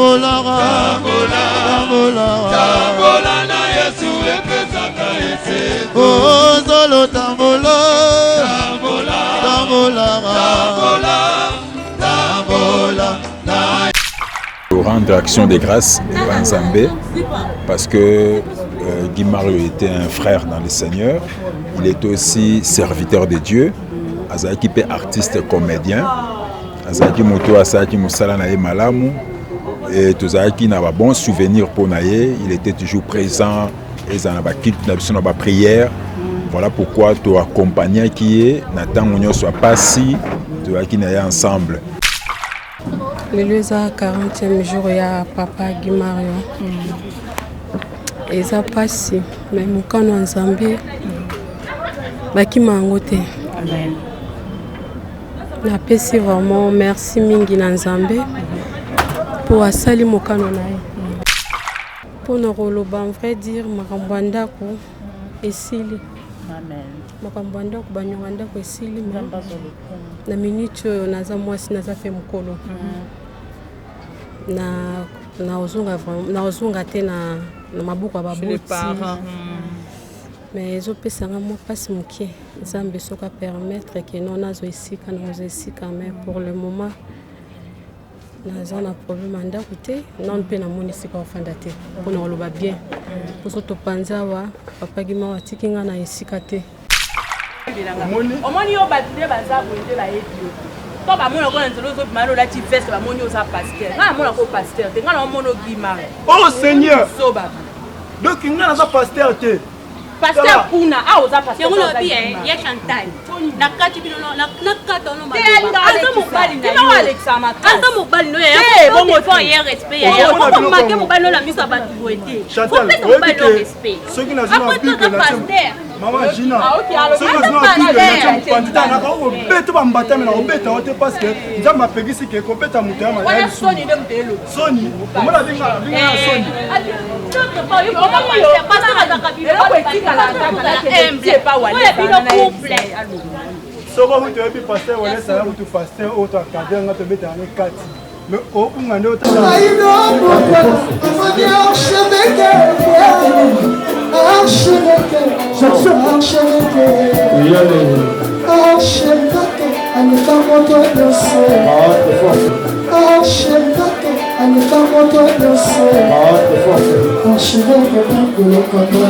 Tambola, Tambola, tambola, tambola na Yesu epesaka esengo. Oh, zolo tambola, Tambola, tambola, tambola, tambola na Rendre action de grâce à Nzambe parce que Guy Mario était un frère dans le Seigneur, il était aussi serviteur de Dieu, azalaki mpe artiste comédien, azalaki moto asalaki mosala na ye malamu et tozalaki na ba bons souvenirs mpo na ye, il était toujours présent ezala na baculte na biso na baprière. Voilà pourquoi toaccompagnaki ye na ntango nyonso ya pasi, tozalaki na ye ensemble. Lelo eza 40e jour ya papa Guy Mario. Eza pasi, mais mokano ya Nzambe bakima yango te. Napesi vraiment merci mingi na Nzambe mpo asali mokano na ye. Mpona koloba en vrai dire, makambo ya ndako esili, makambo ya ndako, baniongo ya ndako esili. Mais na minute oyo naza mwasi, naza mpe mokolo, na naozonga naozonga te na maboko ya baboti, mais ezopesanga mwa mpasi moke. Nzambe soki apermettre ke no nazwa esika, nazwa esika, mais pour le moment naza na problème ya ndako te nano, mpe namoni esika kofanda te. Mpona koloba bien, poso topanzi awa, papa Guy Mario atiki nga na esika te. Omoni yo, bato nde baza boye nde bayebi yo to bamona ko na nzela ozobima na olati veste, bamoni oza pasteur. Ngai namona ko pasteur te, ngai naomona Guy Mario. Oh Seigneur! So baba. Donc nga naza pasteur te. Pasteur kuna awa oza pasteur. Yango lobi ya Chantal na kati bino na kati ono aza mobali na yo, aza mobali no yaya, ye respect yaya, okomake mobali no na miso ya bato boye te. Kopesa mobali no respect. Soki nazwi na Après Bible toza na tie pasteur. Mama Gina, soki nazwi na Bible na tie mopanzi ta naka obeta bambatami na kobeta yo te, parce que Nzambe apekisi ke kobeta moto ya wana soni nde moto elobi. Soni omona binga binga ya soni. Eloko etikala oyo bino couple. Soko kutu oyebi pasteur Walesa ya kutu pasteur oyo toakadre nga tobetaka ne kati, mais obunga nde. Archevêque, archevêque, archevêque, archevêque, aleka moto nyonso, archevêque, aleka moto nyonso, archevêque, kolokaka.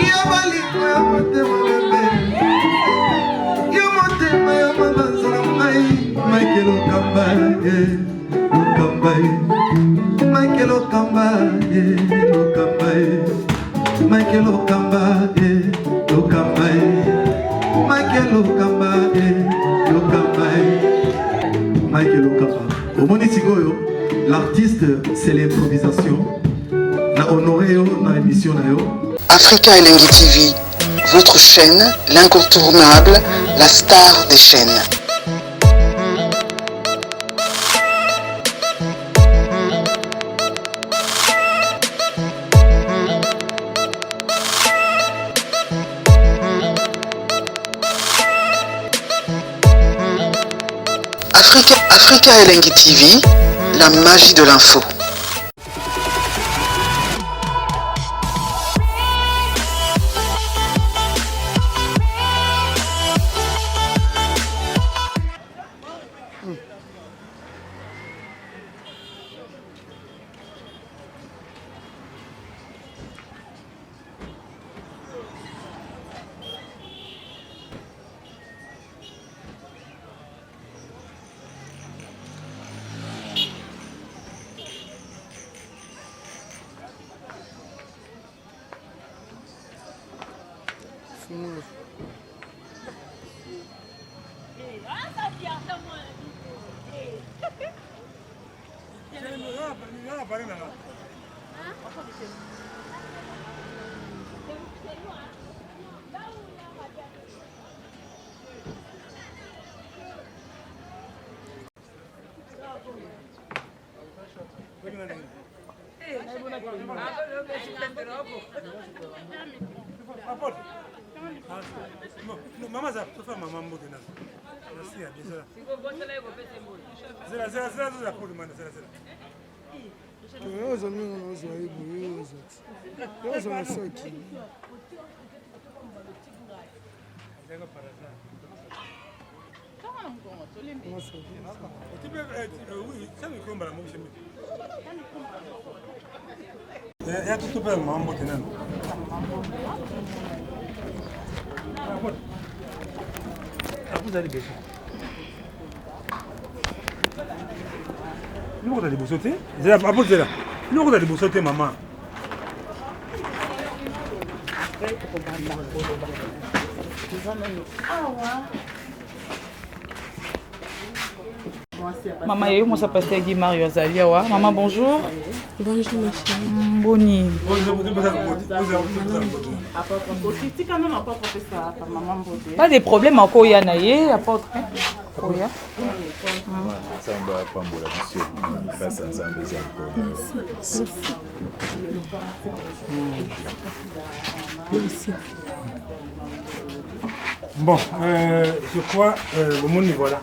Yo bolingo ya motema bebe, yo motema ya mabanza na ngai, Michael Okamba ye, Okamba ye, Michael Okamba ye, Okamba ye, Michael Okamba ye, Okamba ye, Michael Okamba ye, Okamba ye, Michael Okamba. Omoni sikoyo, l'artiste, c'est l'improvisation. Na honoré yo na émission na yo. Africa Elengi TV, votre chaîne, l'incontournable, la star des chaînes. Africa Elengi TV, la magie de l'info. Mama za tofa mama mbote na. Zela zela zela zela pour le zela zela. Oza mingi na ozwa ye boye oza ti oza na saki. Ya tutupe mambo tena. Akuza liboso. Biloko liboso te. Zela apo zela. Biloko liboso te mama. Mama yeyo mwasi ya pasteur Guy Mario azali awa. Mama bonjour. Bonjour ma chérie. Boni. Pas de problème akoya na ye apôtre. Oya. Nzambe apambola biso. Grâce ya Nzambe eza likolo na yo. Merci. Bon, euh, je crois, euh, bomoni voilà.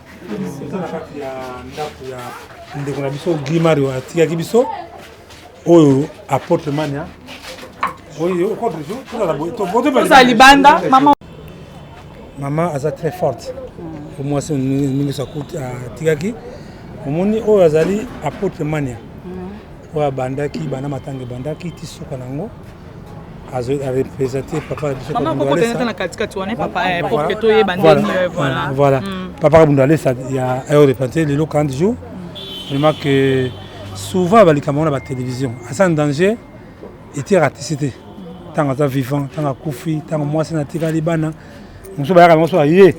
Eza na kati ya ndako ya ndeko na biso Guy Mario atikaki biso oyo apôtre mania oyo tozala libanda mama mama aza très forte mwasi mingi atikaki omoni oyo azali apôtre mania oyo abandaki banda matanga ebandaki ti suka na yango arepresente papa na biso na katikati wana papa eh, pour que toyeba ndeni eh, voilà voilà mm. papa kabundu alesa ya arepresente lelo 40 jours vraiment que souvent balikambo yango na batélévision aza en danger etiaka tisi te ntango aza vivant ntango akufi ntango mwasi natikali bana mosusu bayaka bango so aye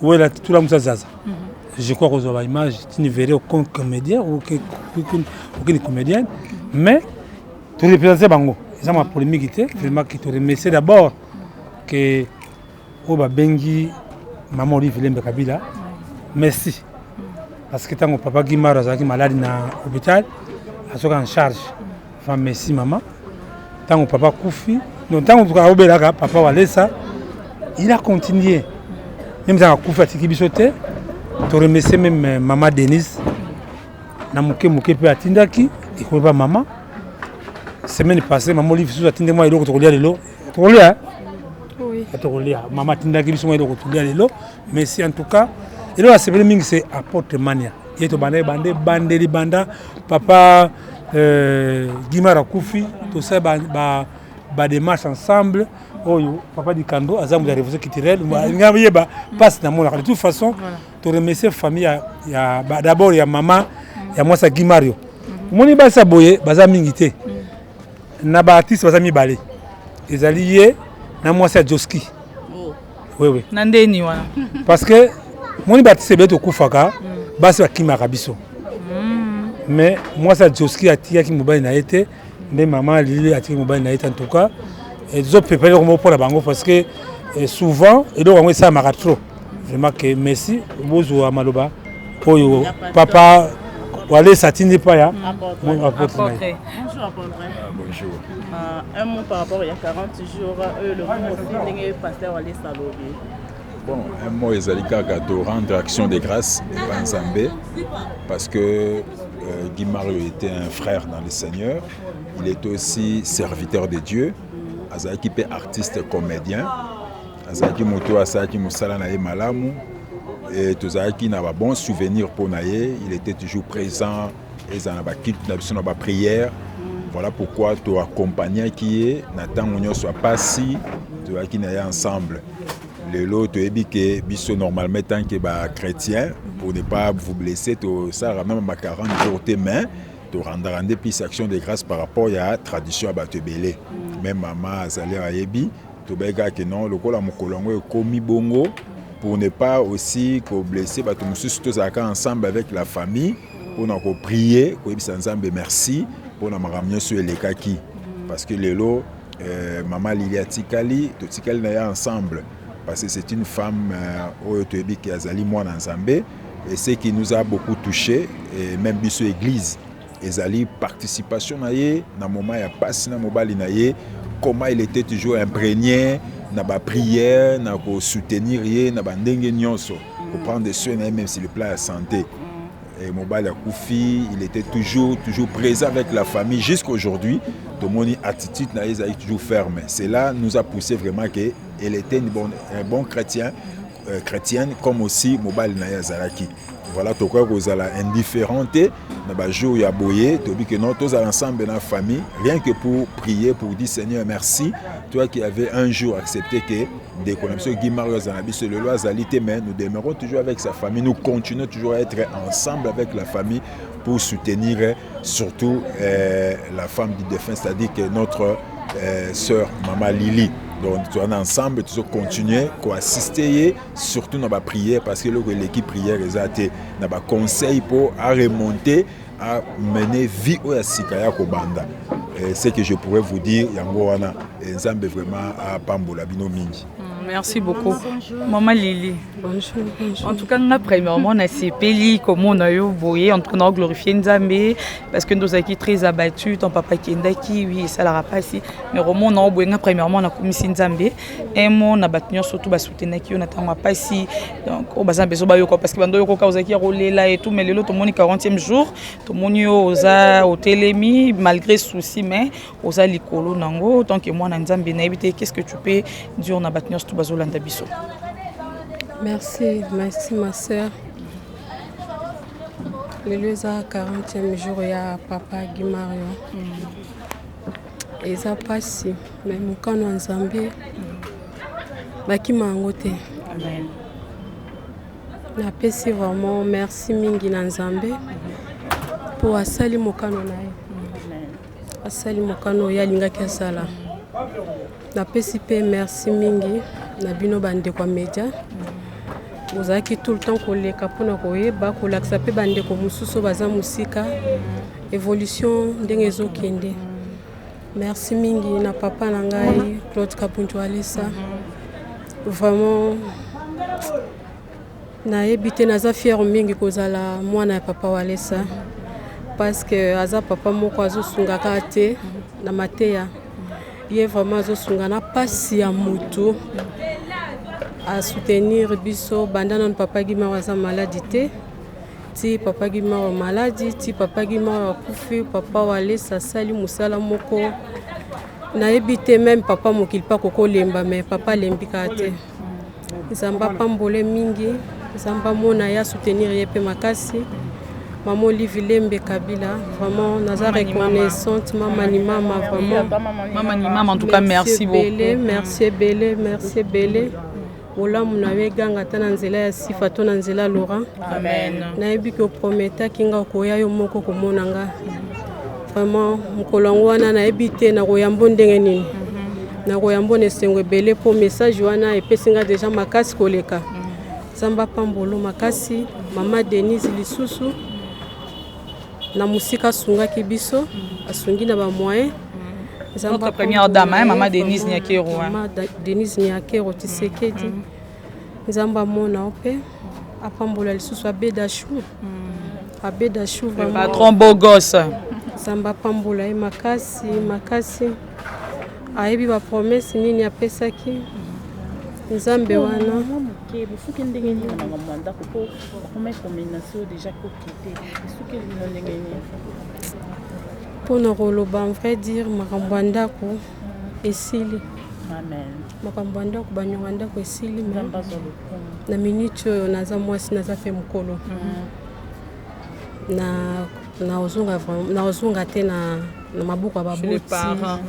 wela tula musa zaza mhm. je crois kozwa ba image tu ne verrais aucun comédien ou aucune comédienne mais to représente bango eza ma polémique te vraiment que to remercier d'abord que oyo babengi mama Olive Lembe Kabila merci parce que ntango papa Gimaro azalaki malade na hôpital azoka en charge enfin merci mama ntango papa akufi donc ntango aobelaka papa walesa il a continué meme ntango akufi atiki biso te toremercie meme euh, mama denise na moke moke mpe atindaki ekomi pa mama semaine passée mama olive susu atindi mwa eloko tokolia lelo tokolia tokolia mama atindaki biso mwa eloko tokolia lelo mais si en tout cas eloko asepeli mingi c'est apôtre mania ye tobanda ebanda ebandeli banda papa euh, gimar akufi tosala ba, ba, ba démarche ensemble oyo papa dikando aza moto ya révolution culturelle nga yeba mpasi namonaka de toute façon toremercie famille ya, ya d'abord ya mama ya mwasi ya gimario omoni basi ya boye baza mingi te na baartiste baza mibale ezali ye na mwasi ya joski oh. wewe na ndeni wana parce que moni baartiste ebele tokufaka mm. basi bakimaka biso mm. mais mwasi ya joski atikaki mobali na ye te nde mama lili atiki mobali na ye te en tout cas tozoprépare eloko moko mpo na bango parce que eh, souvent eloko yango esalamaka trop vraiment que merci bozwa maloba oyo papa walesa atindi epai ya apôtre na ye Bonjour. Euh, un mot par rapport il y a 40 jours, euh, le mot aussi, ndenge pasteur Walesa alobi. Bon, un mot ezali kaka to rendre action de grâce epa Nzambe parce que euh, Guy Mario était un frère dans le Seigneur, il était aussi serviteur de Dieu, azalaki mpe artiste comédien, azalaki moto oyo asalaki mosala na ye malamu et tozalaki na ba bons souvenirs mpo na ye, il était toujours présent ezala na ba culte na biso na ba prière voilà pourquoi to accompagnaki ye na ntango nyonso ya pasi tozalaki na ye ensemble lelo toyebi ke biso normalement tant que ba chrétien pour ne pas vous blesser tosalaka meme ba 40 jours te mais torendaka nde plus action de grâce par rapport ya tradition ya bato ebele meme mama azali ayebi Tobaye kaka que non lokola mokolo yango ekomi bongo pour ne pas aussi ko blesser bato mosusu tozalaka ensemble avec la famille mpona ko prier koyebisa Nzambe merci mpona makambo nyonso elekaki parce que lelo euh, mama Lili atikali totikali na ye ensemble parce que c'est une femme euh, oyo toyebi ke azali mwana Nzambe et ce qui nous a beaucoup touché et même biso église Ezali participation na ye na moment ya pasi na mobali na ye, comment il etait toujours impregne na ba prières, na ko soutenir ye na ba ndenge nionso. Koprendre soin na ye même sur le plan ya santé. Et mobali akufi, il était toujours toujours présent avec la famille jusqu'aujourd'hui. Tomoni attitude na ye ezalaki toujours ferme. Cela nous a poussé vraiment que elle était une bonne, un bon chrétien, chrétienne comme aussi mobali na ye azalaki. Voilà, tokoki kozala indifférent te na bajour ya boye. Toyebi que non, tozala ensemble na famille, rien que pour prier, pour dire: Seigneur, merci, toi qui avais un jour accepté que ndeko na biso Guy Mario azala na biso. Lelo azali te, mais nous demeurons toujours avec sa famille, nous continuons toujours à être ensemble avec la famille pour soutenir surtout la femme du défunt, c'est-à-dire que notre sœur Mama Lili. Donc toza ensemble, tozocontinue koassiste ye surtout na baprière, parce que eloko eleki prière eza te, na baconseil mpo aremonter, amener vie oyo ya sika ya kobanda. Ce que je pourrais vous dire, yango wana. Nzambe vraiment apambola bino mingi. Merci beaucoup. Maman Lily. Bonjour, bonjour. En tout cas, nga premièrement nasepeli komona yo boye. En tout cas, na glorifier Nzambe parce que tozalaki très abattu ton papa akendaki. Oui, esalaka mpasi, mais komona yo boye, nga premièrement nakomisi Nzambe. Un mot na bato nyonso tu basoutenaki yo na ntango ya mpasi, donc oyo baza besoin bayoka, parce que bando oyokoka ozalaki ya kolela et tout, mais lelo tomoni 40e jour, tomoni yo oza otelemi malgré souci, mais oza likolo nango. Tant que mwana Nzambe, nayebi te, qu'est ce que tu peux dire na bato nyonso tu bazolanda biso? Merci, merci ma sœur. Lelo eza 40e jour ya papa Guy Mario. Eza mpasi, mais mokano ya Nzambe bakima yango te. Napesi vraiment merci mingi na Nzambe mpo asali mokano na ye, asali mokano oyo alingaki asala. Napesi mpe merci mingi na bino bandeko ya média, bozalaki tout le temps koleka mpona koyeba kolakisa mpe bandeko mosusu oyo baza mosika évolution ndenge ezokende. Merci mingi na papa na ngai Claude Kabundu Alesa. Vraiment nayebi te, naza fière mingi kozala mwana ya papa Walesa, parce que aza papa moko azosunga kaka te na mateya, ye vraiment azosunga na mpasi ya motu, asoutenir biso banda nanu papa Guy Mario aza maladi te ti papa Guy Mario maladi, ti papa Guy Mario akufi. Papa Walesa asali mosala moko nayebi te, même papa mokili mpe akokolemba, mais papa alembi kaka te. Nzambe apambole mingi, Nzambe amona ye, asoutenir ye mpe makasi. Mama Olive Lembe Kabila, vraiment naza reconnaissante. Mama ni mama, vraiment. Mama ni mama, en tout cas merci beaucoup. Ebele, merci ebele, merci ebele. Bolamu na yo eganga ata na nzela ya Sifa to na nzela ya Laurent. Amen. Nayebi ke oprometaki nga okoya yo moko komona nga. Vraiment mokolo yango wana nayebi te nakoyambo ndenge nini, nakoyambo na esengo ebele, mpo message wana epesi nga deja makasi koleka. Nzambe apambolo makasi. Mama Denise lisusu na mosika asungaki biso, asungi na bamoyen. Notre première dame, hein, Maman Denise Nyakero. Hein. Mama Denise Nyakero Tshisekedi. Nzambe amona yo mpe apambola lisusu Abeda Chou. Abeda Chou vraiment. Patron beau gosse. Nzambe apambola ye makasi makasi. Ayebi bapromese nini apesaki Nzambe wana. Moke bosuki ndenge nini na makambo ya ndako, mpo bakoma ekomenase oyo déjà kokite, esuki bino ndenge nini? Mpona koloba en vrai dire, makambo ya ndako esili. Amen. Makambo ya ndako, baniongo ya ndako esili, mais Nzambe azwa lokumu. Na minute oyo naza mwasi, naza mpe mokolo, na naozonga vraiment, naozonga te na maboko ya Chez les baboti. parents.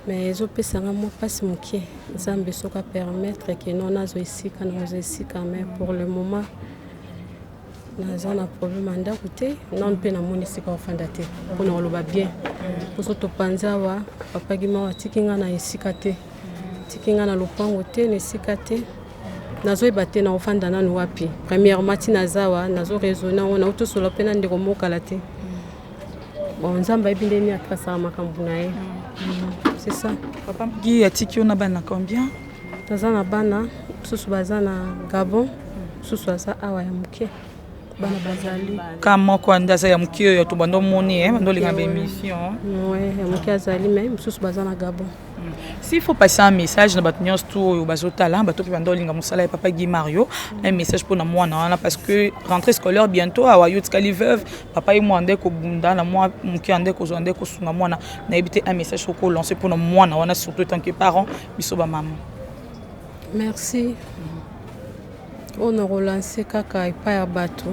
Mais ezopesanga mwa mpasi moke. Nzambe soki apermettre ke non, nazwa esika, nazwa esika, mais pour le moment naza na problème ya ndako te nano, mpe namoni esika kofanda te. Mpona koloba bien, poso topanzi awa, papa Guy Mario atiki nga na esika te, atiki nga na lopango te, na esika te. Nazoyeba te naofanda nanu wapi. Premièrement ntina aza awa, nazoraisonne yango, nautosola mpe na ndeko mokala te. Bon, Nzambe ayebi ndenge nini atrasaka makambo na ye, c'est ça. Papa Guy atiki yo na bana combien? Naza na bana mosusu baza na Gabon, mosusu aza awa ya moke. Bana bazali. Ka moko nde aza ya moke oyo tobanda omoni eh, banda olinga ba émission. Ouais, ya moke azali mais mosusu baza na Gabon. S'il faut passer un message na bato nyonso tu oyo bazotala, bato mpe banda olinga mosala ya papa Guy Mario, un message mpona mwana wana parce que rentrée scolaire bientôt awa yo otikali veuve, papa ye mwana nde kobunda na mwa moke nde kozwa nde kosunga mwana, nayebi te un message soki olance mpona mwana wana surtout tant que parent biso bamama. Merci. Oyo na kolanse kaka epai ya bato,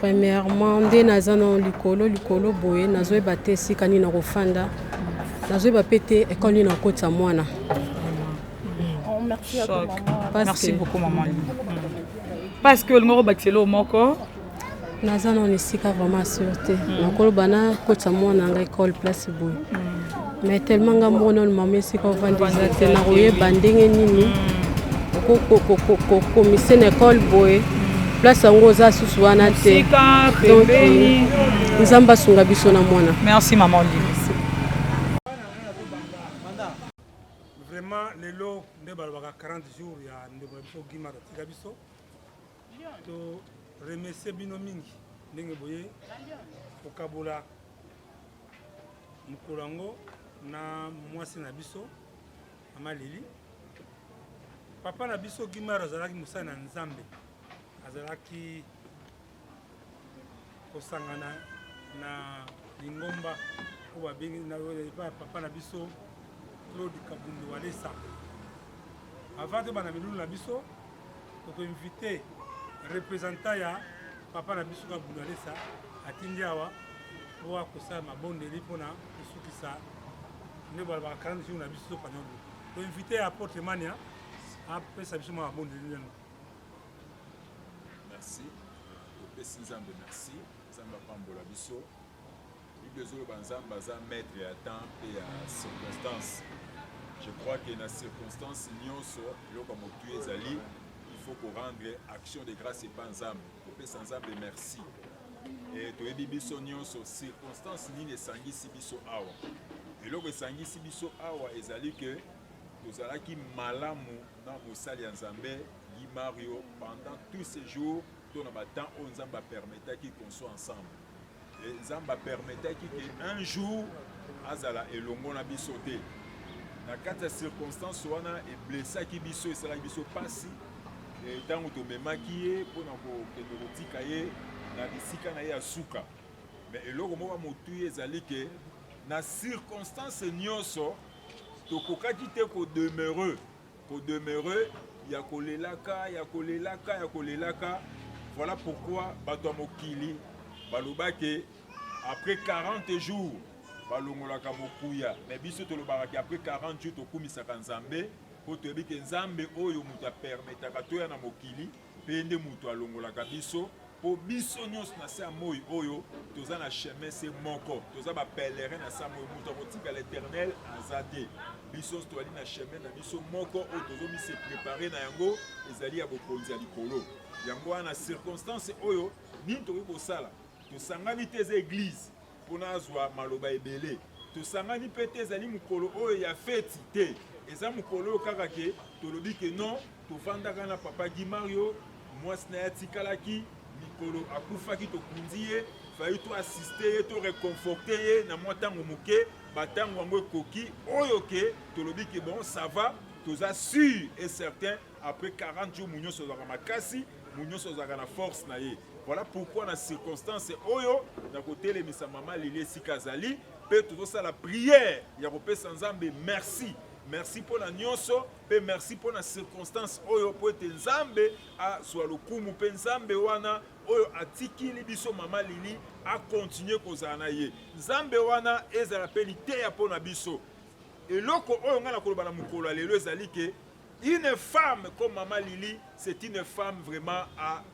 premièrement nde naza na likolo likolo boye, nazoyeba te esika nini nakofanda, nazoyeba mpe te ekole nini nakotisa mwana. Oh, merci à toi, maman. Parce Merci que- beaucoup maman. Parce que olingi okobakisa eloko moko. Naza nano esika vraiment sûr te nakoloba nakotisa mwana na ngai ekole place boye, mais tellement nga moko nano mama esika ovanda eza te, nakoyeba ndenge nini kokomise na ekole boye, place yango oza susu wana te. Mosika, Donc, pembeni. Nzambe asunga biso na mwana. Merci maman Lili. Vraiment lelo nde balobaka 40 jours ya ndeko na biso Guy Mario atika biso. To remercier bino mingi ndenge boye kokabola mokolo yango na mwasi na biso mama Lili. Papa na biso Guy Mario azalaki mosali na Nzambe, azalaki kosangana na lingomba oyo babengi na epai ya papa na biso Claude Kabundu Walesa. Avant tobanda milulu na biso, tokoinvite représentant ya papa na biso Kabundu Walesa atindi awa po akosala mabondeli mpona kosukisa nde balobaka 40 jours na biso topanya boye. Toinvite ya apôtre Mania apesa biso mwa mabondeli nano. Merci. Topesi Nzambe merci. Nzambe apambola biso. Bible ezoloba Nzambe aza maître ya temps mpe ya circonstance. Je crois que na circonstance nyonso eloko ya motuya ezali il faut korendre action de grâce epa Nzambe, kopesa Nzambe merci. E toyebi biso nyonso circonstance nini esangisi biso awa. Eloko esangisi biso awa ezali ke tozalaki malamu na mosali ya Nzambe Guy Mario pendant tous ces jours to na ba temps oyo Nzambe apermetaki qu'on soit ensemble. Et Nzambe apermetaki ke un jour azala elongo na biso te. Na kati ya circonstance wana eblessaki biso, esalaki biso pasi. Ntango tomemaki ye mpona kokende kotika ye na bisika na ye ya suka. Mais eloko moko ya motuya ezali ke na circonstance nyonso tokokaki te kodemeurer kodemeurer ya kolelaka ya kolelaka ya kolelaka. Voilà pourquoi bato ya mokili balobaki après 40 jours balongolaka mokuya, mais biso tolobaka ke après 40 jours tokumisaka Nzambe mpo toyebi ke Nzambe oyo moto apermetaka toya na mokili mpe nde moto alongolaka biso, mpo biso nyonso na se ya moi oyo toza na chemin se moko, toza bapèlerin na se ya moi, moto akotika l'éternel aza te. Biso nyonso tozali na chemin na biso moko oyo tozomise prépare na yango, ezali ya bokonzi ya likolo. Yango wana circonstance oyo nini tokoki kosala, tosangani te eza église mpona azwa maloba ebele, tosangani mpe te ezali mokolo oyo ya feti te, eza mokolo oyo kaka ke tolobi ke non, tovandaka na papa Guy Mario, mwasi na ye atikalaki mikolo akufaki, tokundi ye, fayi to assiste ye, to réconforte ye na mwa ntango moke, batango yango ekoki oyo ke tolobi ke bon ça va, toza sûr et certain après 40 jours mu nyonso azalaka makasi, mu nyonso azalaka na force na ye. Voilà pourquoi na circonstance oyo nakotelemisa mama Lili esika azali mpe tozosala prière ya kopesa Nzambe merci. Merci mpona nyonso mpe merci mpona circonstance oyo, mpo ete Nzambe azwa lokumu mpe Nzambe wana oyo atikili biso mama Lili akontinue kozala na ye. Nzambe wana ezala mpe liteya mpona biso. Eloko oyo ngai nakoloba na mokolo ya lelo ezali ke une femme comme mama Lili, c'est une femme vraiment à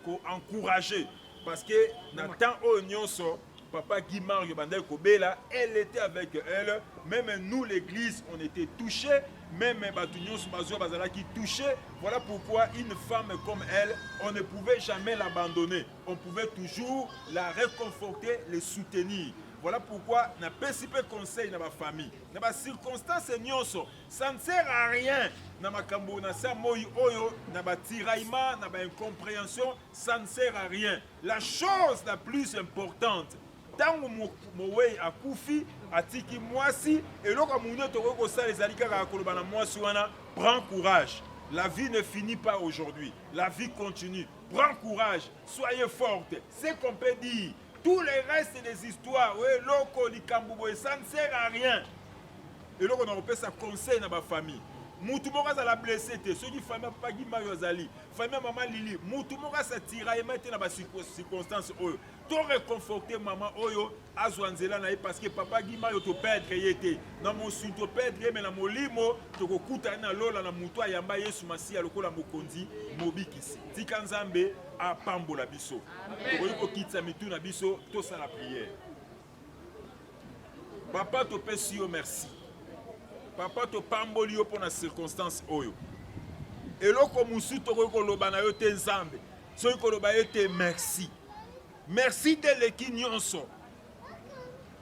ko-encourager, parce que na temps oyo nyonso papa Guy Mario bandaki kobela, elle était avec elle. Même nous l'église on était touchés, même bato nyonso bazwa bazalaki touchés. Voilà pourquoi une femme comme elle, on ne pouvait jamais l'abandonner, on pouvait toujours la réconforter, le soutenir. Voilà pourquoi napesi mpe conseil na bafamille na bacirconstance nyonso, ça ne sert à rien na makambo na sa moi oyo, na batiraillement, na baincompréhension, ça ne sert à rien. La chose la plus importante, ntango mowei akufi, atiki mwasi, eloko ya monene tokoki kosala ezali kaka ya koloba na mwasi wana: prends courage, la vie ne finit pas aujourd'hui, la vie continue, prends courage, soyez forte. Ce qu'on peut dire, tout le reste des histoires, oyo eloko likambo boye, ça ne sert à rien. Eloko na kopesa conseil na bafamille, mutu moko azala blessé te. Soki famille ya papa Mario azali, famille ya mama Lili, mutu moko asa tiraillement te na bacirconstance oyo. To réconforte mama oyo, azwa nzela na ye, parce que papa Guy Mario, toperdre ye te na mosuni, toperdre ye, mais na molimo tokokutana na lola na mutu ayamba Yesu Masiya lokola mokonzi mobikisi. Tika Nzambe apambola biso. Tokoki kokitisa mitu na biso, tosala prière. Papa, topesi yo merci. Papa, topamboli yo mpo na circonstance oyo. Eloko mosusu tokoki koloba na yo te, Nzambe, soki koloba ye te merci, merci te eleki nyonso.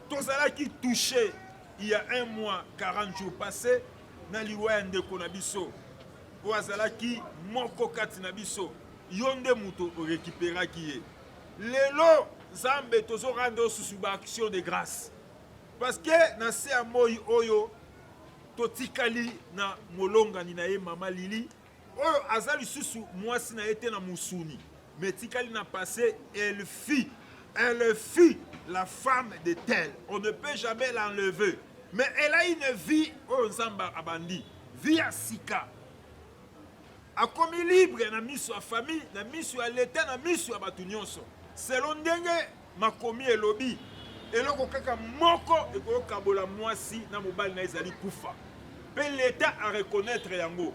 Tozalaki touché il y a un mois 40 jours passé na liwa ya ndeko na biso oyo azalaki moko kati na biso. Yo nde moto orécupéraki ye. Lelo, Nzambe, tozorendre osusu baaction de grâce, parce que na se ya moi oyo totikali na molongani na ye, mama Lili, oyo aza lisusu mwasi na ye te na mosuni, mais etikali na passé. Elle fut la femme de tel, on ne peut jamais l'enlever, mais elle a une vie oyo Nzambe abandi, vie ya sika. Akomi libre na miso ya famille, na miso ya leta, na miso ya bato nyonso, selon ndenge makomi elobi. Eloko kaka moko ekokabola mwasi na mobali na ezali kufa, mpe leta areconnaître yango,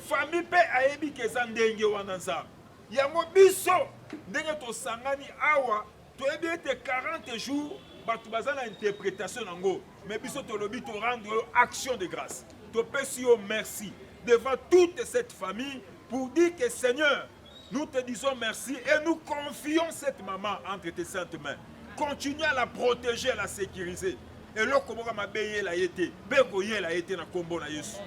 famille mpe ayebi ke eza ndenge wana. Nzambe, yango biso ndenge tosangani awa, toyebi ete 40 jours bato baza na interprétation nango, mais biso tolobi torendre yo action de grâce, topesi yo merci devant toute cette famille pour dire que Seigneur, nous te disons merci et nous confions cette maman entre tes saintes mains. Continue à la protéger, à la sécuriser. Eloko moko mabe eyela ye te mpe koyela ye te na nkombo na Yesu.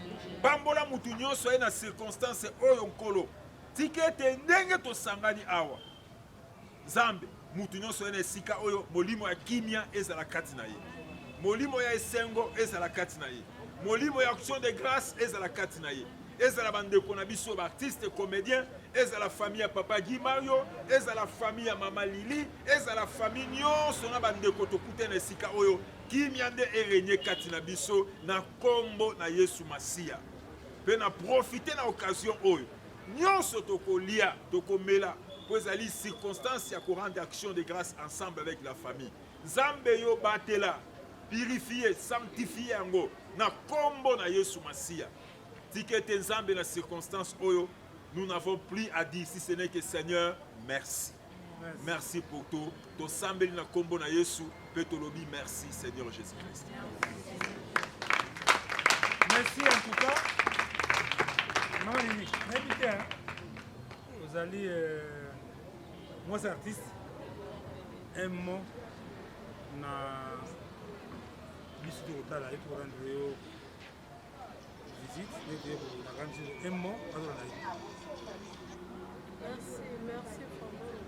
Pambola mutu nyonso aye na circonstance oyo. Nkolo, tika ete ndenge tosangani awa, Nzambe, mutu nyonso aye na esika oyo, molimo ya kimia ezala kati na ye, molimo ya esengo ezala kati na ye, molimo ya action de grâce ezala kati na ye. Ezala bandeko na biso baartiste comédien, ezala famille ya papa Guy Mario, ezala famille ya mama Lili, ezala famille nyonso na bandeko tokute na esika oyo, kimia nde erégner kati na biso na nkombo na Yesu Masiya. Mpe na profite na occasion oyo, nyonso tokolia, tokomela, mpo ezali circonstance ya korendre action de grâce ensemble avec la famille, Nzambe, yo batela, purifie, sanctifie yango na nkombo na Yesu Masiya. Tika ete, Nzambe, na circonstance oyo, nous n'avons plus à dire si ce n'est que Seigneur, merci, merci, merci pour tout. Tosambeli na nkombo na Yesu mpe tolobi merci, Seigneur Jésus Christ. Merci en tout cas, mama Lili. Nayebi te, ozali mwasi artiste, un mot na biso tokotala ye, tokorendre yo visite nde toye kolaka biso, un mot azolanda ye. Merci, merci vraiment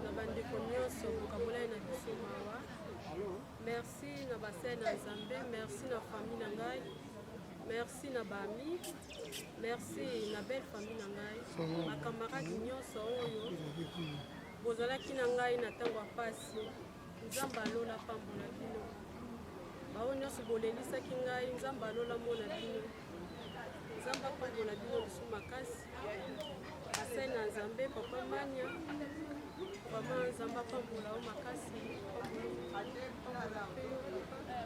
na bandeko nyonso bokabolai na biso mawa. Merci na basali na Nzambe, merci na famille na ngai, merci na baami, merci na belle famille na ngai, bacamarade nyonso oyo bozalaki na ngai na ntango ya pasi. Nzambe alola pambola bino. Bao nyonso bolelisaki ngai, Nzambe alola mona bino, Nzambe apambola bino lisu makasi. Basali na Nzambe, papa Mania, vraiment Nzambe apambola yo makasi, pambola mpe yo papa.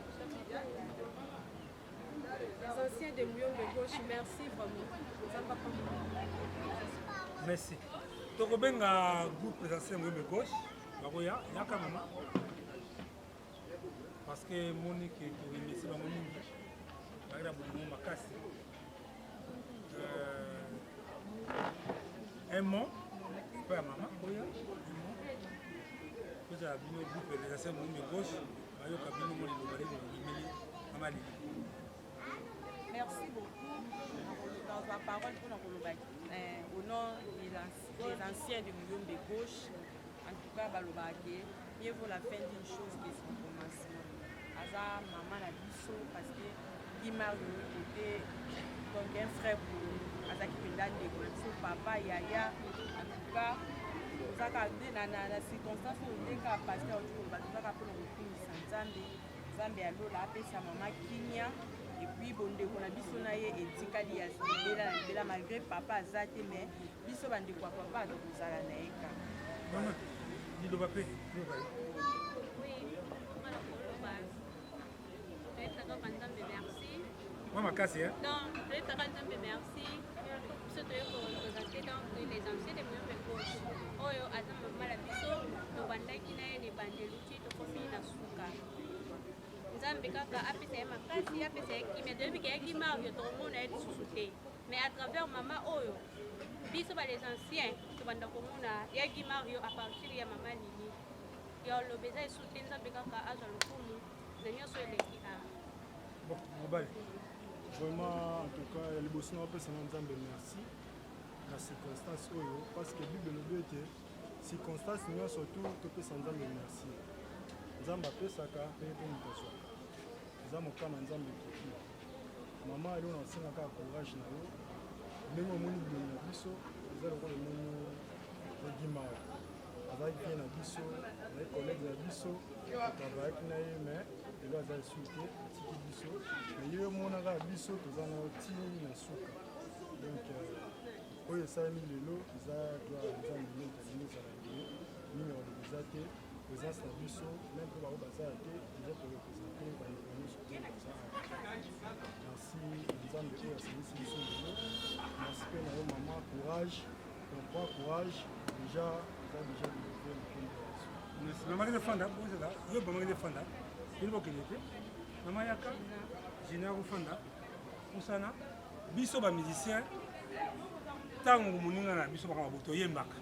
Les anciens de Muyombe Gauche, merci vraiment, Nzambe apambola. Merci. Tokobenga groupe les anciens Muyombe Gauche, bakoya. Yaka mama, parce que moni ke toremercie bango mingi, bazali na bolingo makasi. Un mot mpe ya mama oya, un mot tozala bino groupe les anciens Muyombe Gauche. Bayoka bino mwa liloba nini bobimeli mama Lili. Merci beaucoup. Nazwa parole mpona koloba eh, au nom des anciens de Muyombe gauche. En tout cas, balobaka ke mieux vaut la fin d'une chose que son commencement. Aza mama na biso parce que Guy Mario côté donc un frère pour nous. Azaki mpenza ndeko na biso papa yaya en tout cas tozaka nde na, na, na circonstance oyo nde kaka pasteur oti koloba tozaka mpona kokumisa Nzambe. Nzambe ya lola apesa mama kimia epuis bondeko na biso na ye etikali ya libela na libela malgré papa aza te mais biso bandeko ya papa tokozala na ye kaka. Mama, liloba mpe mwa makasi eh? Donc, toyebisaka Nzambe merci. Biso toye ko représenter donc les anciens de Muyombe Gauche. Oyo aza mama na biso, tobandaki na ye na ebandeli ti tokomi na suka. Nzambe kaka apesa ye makasi, apesa ye kimia. Toyebi ke yaki Mario tokomona ye lisusu te. Mais à travers mama oyo, biso ba les anciens tobanda komona yaki Mario à partir ya mama Lili. Ya oloba eza lisusu te, Nzambe kaka azwa lokumu na nyonso eleki awa. Bon, mobali. Vraiment, en tout cas, ya liboso na opesa na Nzambe merci na circonstance oyo parce que Bible elobi ete circonstance nyonso tu topesa Nzambe merci. Nzambe apesaka mpe mpe moto azwaka. Eza mokano ya Nzambe ekoki. Mama eloko na kosenga kaka courage na yo ndenge omoni bilongi na biso eza lokola omoni Gimara. Azalaki vie na biso, azalaki collègue na biso, totravayaki na ye mais lelo aza lisusu te, atiki biso. Mais ye omonaka biso toza na yo ti na suka. Donc euh, oyo esalemi lelo eza gloire ya Nzambe nde moto alingi ezala boye, mingi ya koloba eza te. Présence na biso même mpo bango baza te, déjà torepresente bandeko nyonso te baza awa. Merci na Nzambe oyo asangisi biso lelo. Merci mpe na yo mama, courage. Donc prends courage, déjà eza déjà délivré na kombo ya Yesu. Mama kende fanda, bozela, yo mama kende fanda. Bino bokende te. Mama yaka, Gina kofanda, pusana. Biso ba musiciens ntango moninga na biso makambo boye toyembaka,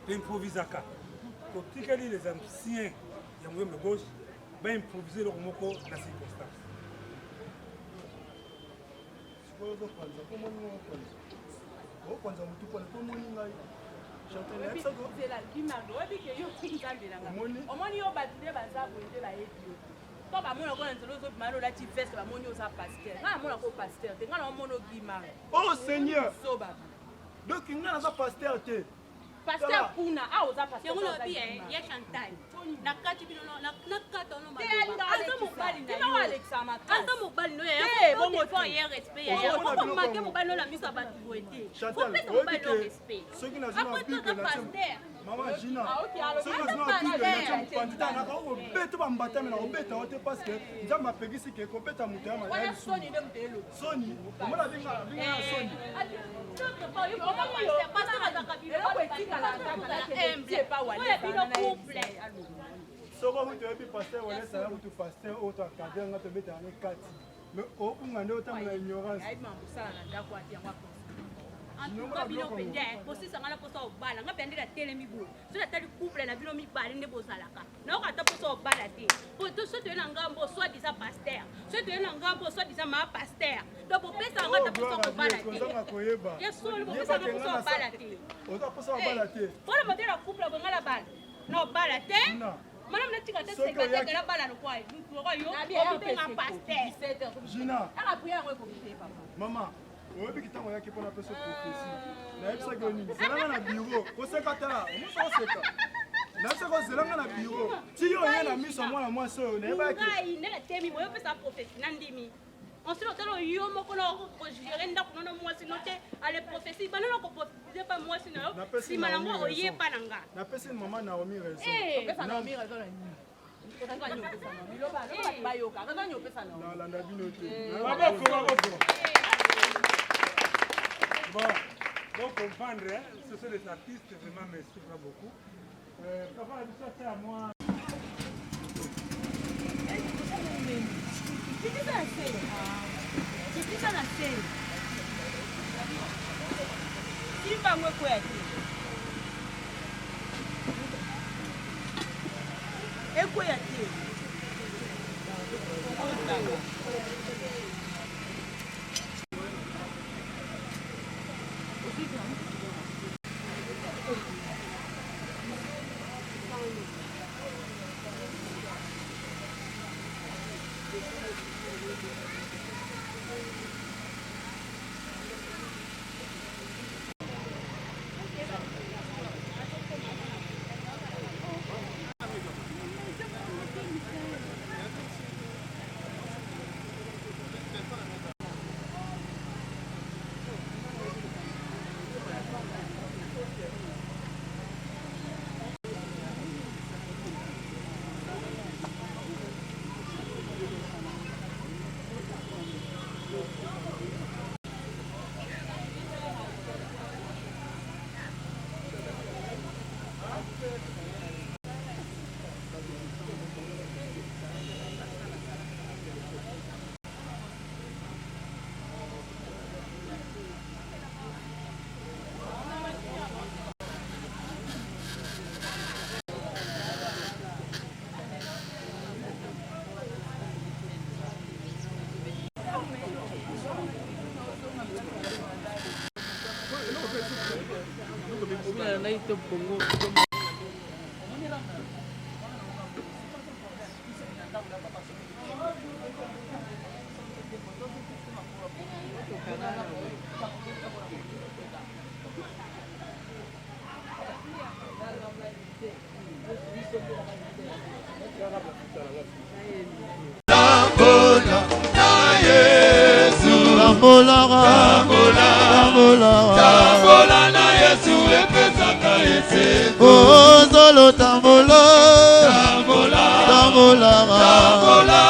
toimprovisaka, totikali les anciens ya Muyombe gauche ba improviser eloko moko na circonstance. Sikoyo ozopanza mpo omoni ngai opanza opanza motu mpona mpo omoni ngai oyebi ke yo nzambe na ngai omoni yo bato nde baza boye nde bayebi yo te to bamona ko na nzela ozobima na olati veste bamoni oza pasteur ngai namona ko pasteur te ngai naomona ogimara oh seigneur soba donc ngai naza pasteur te Pasteur kuna ah oza pasteur. Yango lobi eh ya Chantal. Na kati bino na na kati ono maloba. Aza mobali na yo. Aza mobali no ya. Te bongo te ye respect ya. Ko manque mobali no na miso ya bato boye te. Chantal, Faut mobali no respect. Soki na zuma Bible na tie. Mama Gina. Soki na zuma Bible na tie mopanzi ta na ko beta ba mbata na obeta yo te parce que Nzambe apekisi ke kobeta moto ya Wana soni nde moto elobi. Soni, omona binga binga ya soni. Soko kutu oyebi pasteur Walesa ya kutu pasteur oyo to akadre nga tobetaka ne kati mais obunga nde otambola ignorance. En tout cas bino mpenza bosisa nga na mposa obala nga mpenza nde natelemi boye soki natali couple na bino mibale nde bozalaka nayoka ata mposa obala te po soki toye na ngambo soit disant pasteur soki toye na ngambo soit disant maa pasteur donc bopesaka nga ata mposa kobala te ya solo bopesaka nga mposa obala te mpona motela couple bonga na bala na obala te Madame natika te secrétaire na bala lokwa lokwa yo obenga pasteur. Gina. Maman oyebi ntango oyaki mpo napesa prophetie nayebisaki yo nini zelanga na biro koseka tala omosi oseka nayebisaki ozelanga na biro ti yo oye na miso ya mwana mwasi oyo nayebaki ngai nde natemi boye opesa prophetie nandimi ensuite otala yo moko na kogere ndako nono mwasi no te ale prophetie banda na koprofetize pa mwasi na yo nsima nango oyepa na nga napesi mama naomi raison nalanda bino te maboko maboko bon bon comprendre hein? ce sont des artistes vraiment merci vraiment beaucoup euh, papa na biso ata moi Kitisa na se. Simba yango ekweya te. Ekweya te. Top Congo. Tambola na Yesu. Tambola, tambola, tambola. Tambola na Yesu epesaka esengo. Oh, zolo tambola. Tambola, tambola, tambola,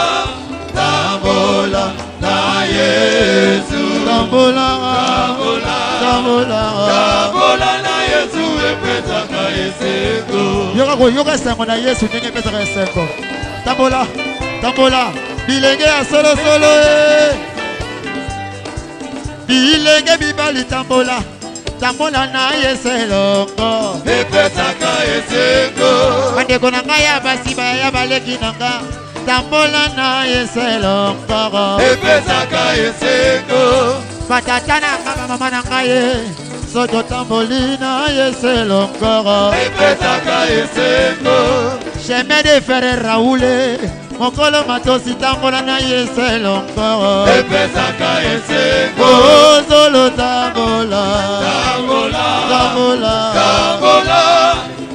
tambola na Yesu. Tambola, tambola, tambola, tambola na Yesu epesaka esengo. Yoka koyoka esengo na Yesu ndenge epesaka esengo. Tambola, tambola, bilenge ya solosolo e. Bilenge mibali tambola, tambola na Yesu elongo. Epesaka esengo. Bandeko na ngai ya basi baya baleki na nga, tambola na Yesu elongo. Epesaka esengo. Batata na nga bamama na ngai ye, soki otamboli na Yesu elongo. Epesaka esengo. Chemin de fer Raoul, mokolo matosi tambola na Yesu elongo. Epesaka esengo. Oh, zolo tambola. Tambola. Tambola. Tambola.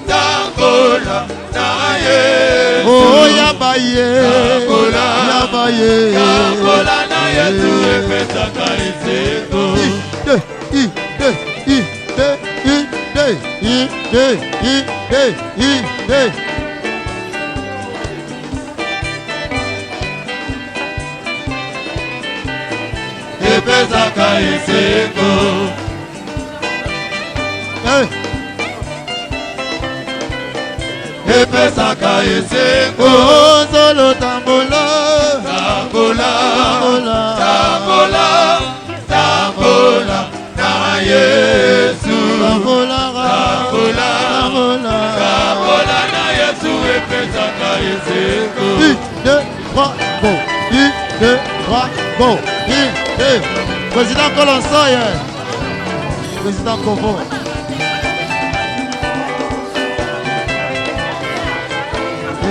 Tambola na Yesu. Oh, yaba ye. Tambola. Yaba ye. Tambola na Yesu epesaka esengo. I, deux, I, deux, I, deux, I, deux, I, deux, I, deux, I, deux. Epesaka esengo. Hey. Epesaka esengo. Oh, zolo tambola. Tambola. Tambola. Tambola. Tambola na Yesu. Tambola. Tambola. Tambola. Tambola na Yesu epesaka esengo. 1, 2, 3, go. 1, 2, 3, go. 1, 2. Président Kolonsoy. Président Kovo.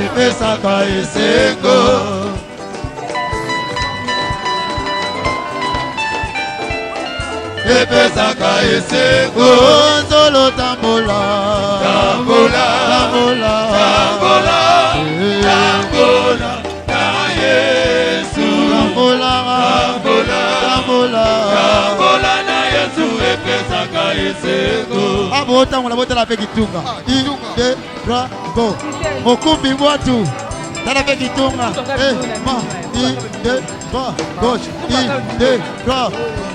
Epesaka esengo. Epesaka esengo. Oh, zolo tambola. Tambola. Tambola. Tambola. Tambola na Yesu. Tambola. Tambola. Tambola. Tambola na Yesu epesaka esengo. Abo tambola botala pe kitunga. 1, 2, 3, go. Mokumbi bwatu. Tala pe kitunga. Eh, ma, 1, 2, 3, gauche. 1, 2, 3.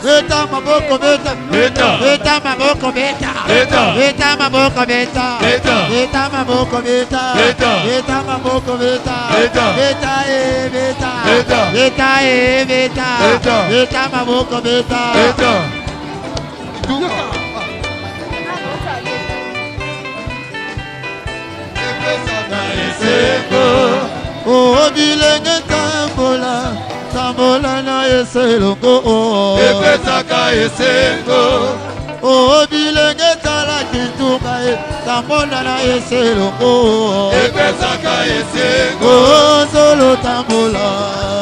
Beta maboko beta. Beta. Beta maboko beta. Beta. Beta maboko beta. Beta. Beta maboko beta. Beta. Beta maboko beta. Beta. Beta e beta. Beta. Beta e beta. Beta. Beta maboko beta. Beta. Epesaka esengo. Oh, bilenge tambola, tambola na Yesu elongo. Epesaka esengo. Oh, bilenge tala kitunga e, tambola na Yesu elongo. Epesaka esengo. Oh, zolo tambola.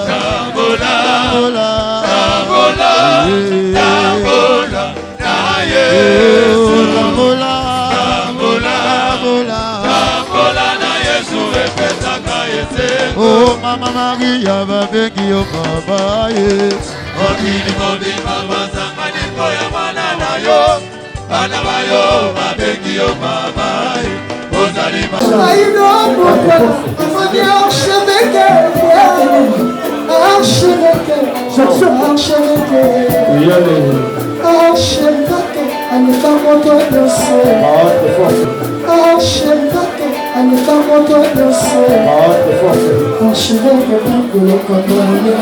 Tambola. Tambola. Tambola. Eh. Tambola na Yesu. Oh, tambola. Tambola. Tambola. Tambola na Yesu epesaka esengo. Oh, mama Maria babengi yo mama ye. Mokili mobimba basangani mpo ya mwana na yo. Bana ba yo babengi yo mama ye. Ozali ma-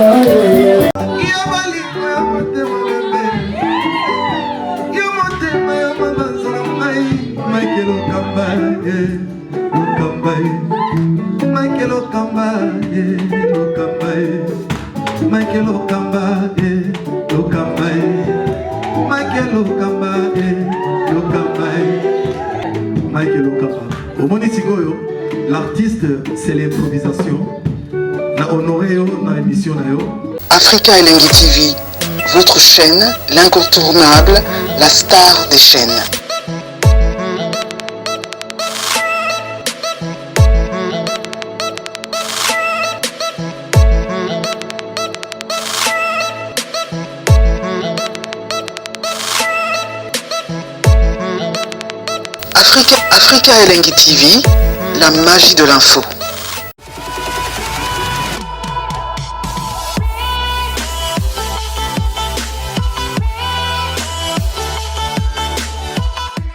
Yo bolingo ya motema bebe, yo motema ya mabanza na ngai, Michael Okamba, eh, Okamba, eh. Michael Okamba, eh, Okamba, eh. Michael Okamba, eh, Okamba, eh. Michael Okamba, eh, Okamba, eh. Mike Lokamba. Omoni sikoyo, l'artiste c'est l'improvisation. Na honoré yo na émission na yo. Africa Elengi TV, votre chaîne, l'incontournable, la star des chaînes. Africa, Africa Elengi TV, la magie de l'info.